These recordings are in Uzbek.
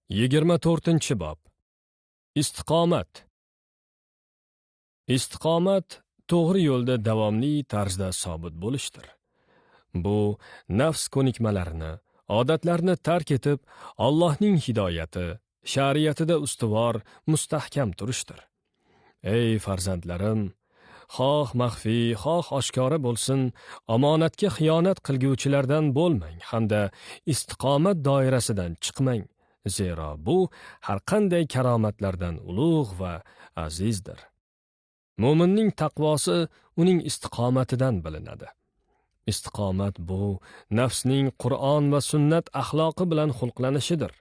24-bob. Istiqomat. Istiqomat to'g'ri yo'lda davomli tarzda sobit bo'lishdir. Bu nafs ko'nikmalarini, odatlarni tark etib, Allohning hidoyati, shariatida ustuvor, mustahkam turishdir. Ey farzandlarim, xoh maxfiy, xoh oshkora bo'lsin, omonatga xiyonat qilguvchilardan bo'lmang hamda istiqomat doirasidan chiqmang. Zero bu har qanday karomatlardan ulug' va azizdir. Mo'minning taqvosi uning istiqomatidan bilinadi. Istiqomat bu nafsning Qur'on va sunnat axloqi bilan xulqlanishidir.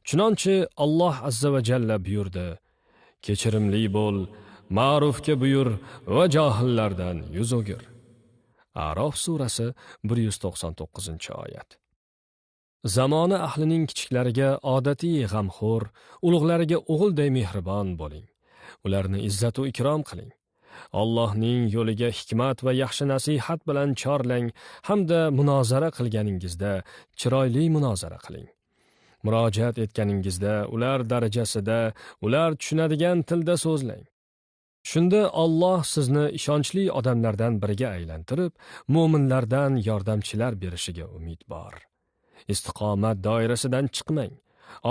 Chunonchi Alloh azza va jalla buyurdi: Kechirimli bo'l, ma'rufga buyur va johillardan yuz o'gir. A'rof surasi 199-oyat. Zamona ahlining kichiklariga odatiy g'amxo'r, ulug'lariga o'g'ilday mehribon bo'ling. Ularni izzat va ikrom qiling. Allohning yo'liga hikmat va yaxshi nasihat bilan chorlang hamda munozara qilganingizda chiroyli munozara qiling. Murojaat etganingizda ular darajasida, ular tushunadigan tilda so'zlang. Shunda Alloh sizni ishonchli odamlardan biriga aylantirib, mo'minlardan yordamchilar berishiga umid bor. Istiqomat doirasidan chiqmang.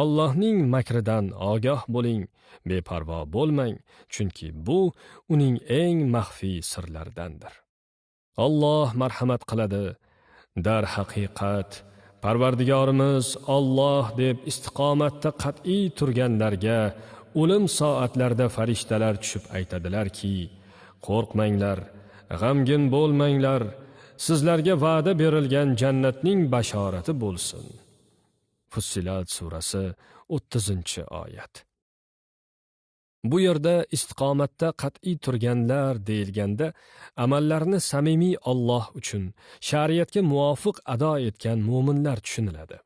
Allohning makridan ogoh bo'ling, beparvo bo'lmang, chunki bu uning eng maxfiy sirlaridandir. Alloh marhamat qiladi. Dar haqiqat Parvardigorimiz Alloh deb istiqomatda qat'iy turganlarga o'lim soatlarida farishtalar tushib aytadilarki: qo'rqmanglar, g'amgin bo'lmanglar, sizlarga va'da berilgan jannatning bashorati bo'lsin. Fussilat surasi 30-oyat. Bu yerda istiqomatda qat'iy turganlar deyilganda amallarni samimiy Alloh uchun shariatga muvofiq ado etgan mo'minlar tushuniladi.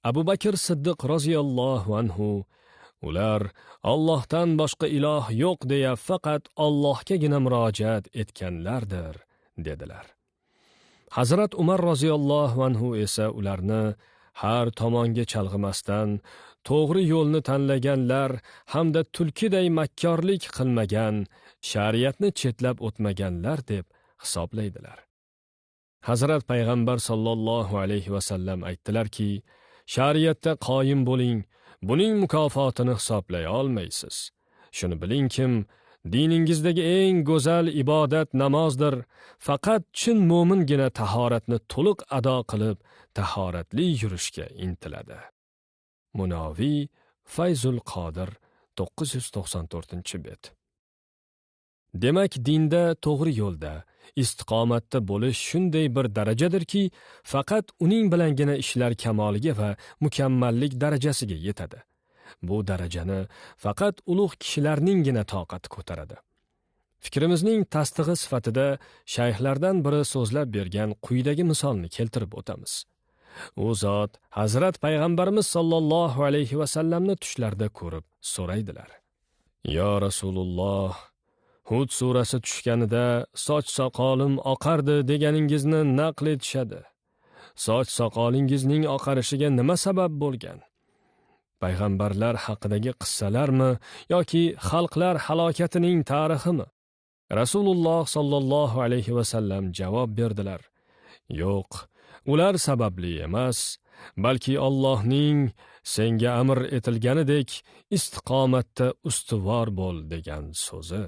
Abu Bakr Siddiq roziyallohu anhu ular Allohdan boshqa iloh yo'q deya faqat Allohgagina murojaat etganlardir dedilar. Hazrat Umar roziyallohu anhu esa ularni har tomonga chalg'imasdan to'g'ri yo'lni tanlaganlar hamda tulkiday makkorlik qilmagan, shariatni chetlab o'tmaganlar deb hisoblaydilar. Hazrat payg'ambar sollallohu alayhi va sallam aytdilarki, shariatda qoyim bo'ling, buning mukofotini hisoblay olmaysiz. Shuni bilingkim, diningizdagi eng go'zal ibodat namozdir. Faqat chin mo'mingina tahoratni to'liq ado qilib, tahoratli yurishga intiladi. Munoviy Fayzul Qodir 994-bet. Demak, dinda to'g'ri yo'lda, istiqomatda bo'lish shunday bir darajadirki, faqat uning bilangina ishlar kamoliga va mukammallik darajasiga yetadi. Bu darajani faqat ulug' kishilarninggina toqati ko'taradi. Fikrimizning tasdig'i sifatida shayxlardan biri so'zlab bergan quyidagi misolni keltirib o'tamiz. U zot Hazrat payg'ambarimiz sollallohu alayhi va sallamni tushlarida ko'rib so'raydilar: "Ya Rasululloh, Hud surasi tushganida soch soqolim oqardi deganingizni naql etishadi. Soch soqolingizning oqarishiga nima sabab bo'lgan? Payg'ambarlar haqidagi qissalarmi yoki xalqlar halokatining tariximi?" Rasululloh sollallohu alayhi va sallam javob berdilar: "Yo'q, ular sababli emas, balki Allohning senga amr etilganidek istiqomatda ustuvor bo'l degan so'zi."